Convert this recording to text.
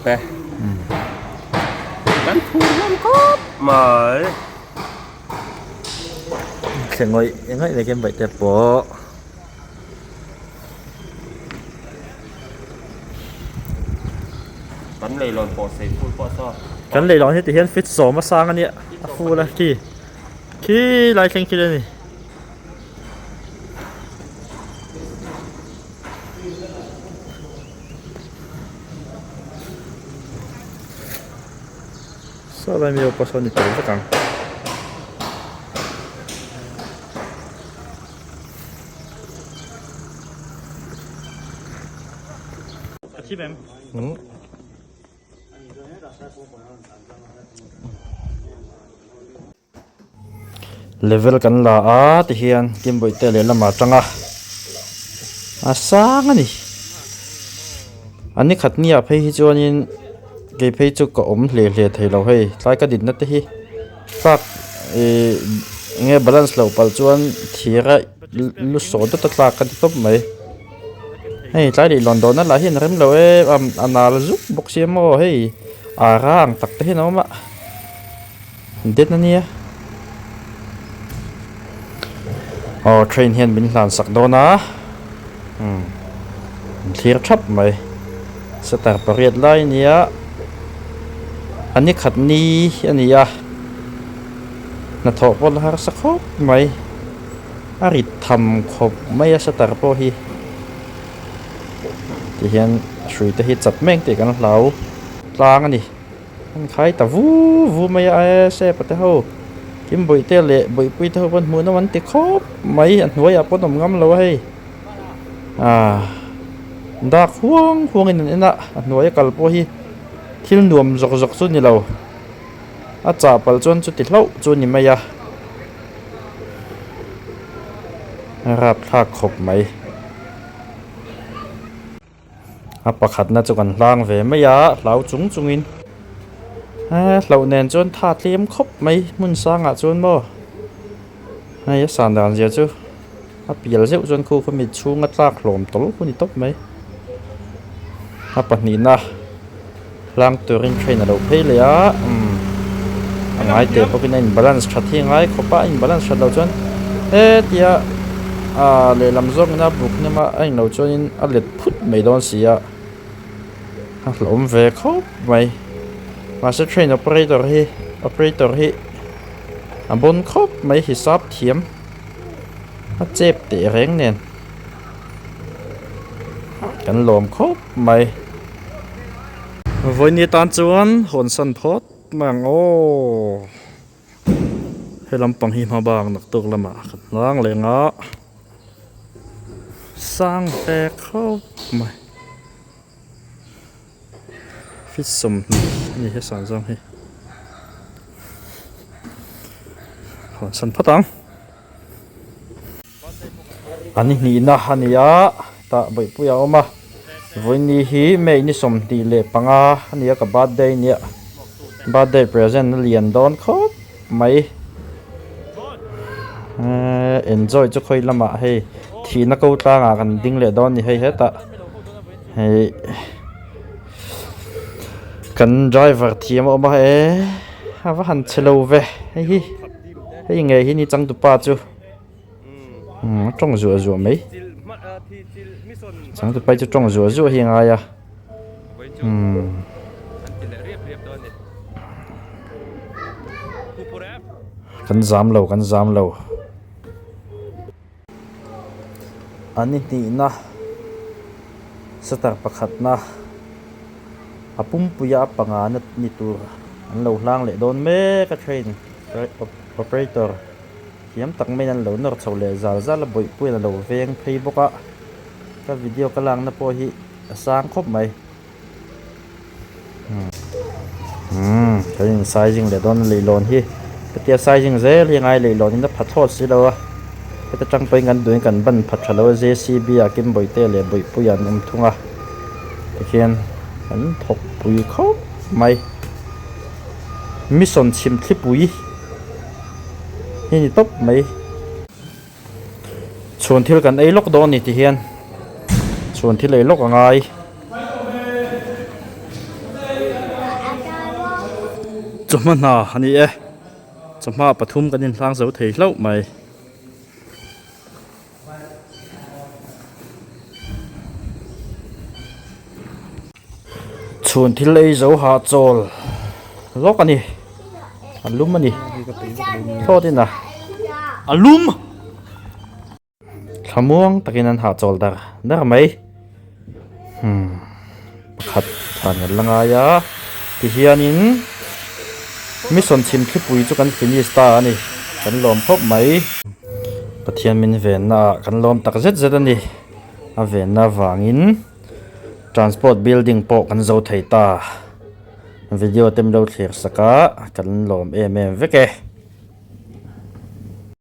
te. Kan phur hlawm khawp mai. Thle ngawih ngawih mai khian bawihte pawh. Kan leilawn pawh sei full pawh saw. Kan leilawn hi tihian feet sawm a sang a nia a full a khi khi lai thleng khi a ni. Saw lai mi ho pawh saw ni tel vek ang. Level kan la a tihian Kimbawitea lehlamah atanga a sang a ni. A ni khat nia phei hi chuanin kei phei chu ka awm hle hle thei lo hei tlai ka dinna te hi tlak ihh enge balance loh palh chuan thir a lu sawh dawt a tlak ka ti tawp mai. Hei tlai leh lawn dawhna lah hian a rem lo em a nal zuk bawk sia maw hei a rang tak te hian a awm a den a nia aw train hian min hlan sak dawn a umm an thlir thap mai setar pariat lai a nia a ni khat ni a ni a hnathawh pawh la harsa khawp mai. A rit tham khawp mai a shutter pawh hi tihian hrui te hi chat mek tih kan hlau tlang a ni an khai ta vu vu mai a e sepa te ho Kimbawi te leh Bawihpui te ho pawn hmuh nawm an ti khawp mai a hnuaiah pawn awm ngam lo a hei ah dak huang huang in an en a a hnuaia kal pawh hi thil nuam zawk zawk chu ni lo a chah palh chuan chuti hlauh chu a ni mai a. Rapthlak khawp mai. A pakhatna chu kan hlang ve mai a, hlau chung chungin. He hlauh nen chuan tha tlem khawp mai hmun sangah chuan maw. Hei a san dan zia chu a pial zeuh chuan khu khaw mit chhunga tlak hlawm tawlh khu ni tawp mai. A pahnihna. Hlang turin train a lo phei leh a umm a ngai teh bawkin a in balance that hi a ngai khawp a a in balance that loh chuan hetia ah lehlam zawngin a buk hnem a a in loh chuanin a let phut mai dawn si a a hlauhawm ve khawp mai mahse train operator hi operator hi a bawn khawp mai hisap thiam a chep teh reng nen kan lawm khawp mai. Vawiin tan chuan hawn san phawt mai ang aw he lampang hi hma bak naktuk lamah kan hlang leh ang a sang ve khawp mai feet 20 a ni he san zawng hi hawn san phawt ang. A ni hnihna a ni a tah bawihpui a awm a vawiin hi May ni 25 a ni a ka birthday a nia birthday present a lian dawn khawp mai ehh enjoy chu khawi lamah hei thihna ko tlangah kan ding leh dawn a ni hei hetah hei kan driver thiam a awm a eh a va han chhe lo ve hei hi hei ngei hi ni changtupa chu. Umm a tawng zuah zuah mai changtupa hi chu tawng zuah zuah hi a ngai a umm kan zam lo kan zam lo a ni hnihna shutter pakhatna a pumpuia a pangana ni tur an lo hlang leh dawn mek a train operator. Thiam tak maiin an lo nawr chho leh zal zal a, bawihpuiin a lo veng phei bawk a, ka video ka lakna pawh hi a sang khawp mai. Umm kan in sizing leh dawn a leihlawn hi hetia sizing zel hi a ngai leihlawn in a pha thlawt si lo a, heta tang pawhin kan duhin kan ban pha tha lo a JCB ah Kimbawitea leh Bawihpuia an awm thung a tikhian kan thawk pui khawp mai. Mission chhim thlipui. Hei ni tawp mai. Chhun thil kan ei lawk dawn a ni ti hian chhun thil ei lawk a ngai. Chawhma hna a ni e. Chawhma pathum kan inhlang zo thei hlauh mai. Chhun thil ei zo hah chawl lawk a ni. A lum a ni. Thlawt in a. A lum! Thlamuang takin an hahchawl dar dar mai. Hmm pakhat thlan kan la ngai a tihianin mission chhim thlipui chu kan finish ta a ni kan lawm khawp mai. Pathian min venna ah kan lawm tak zet zet a ni a venna avangin transport building pawh kan zo thei ta video te min lo thlir sak a kan lawm em em vek e.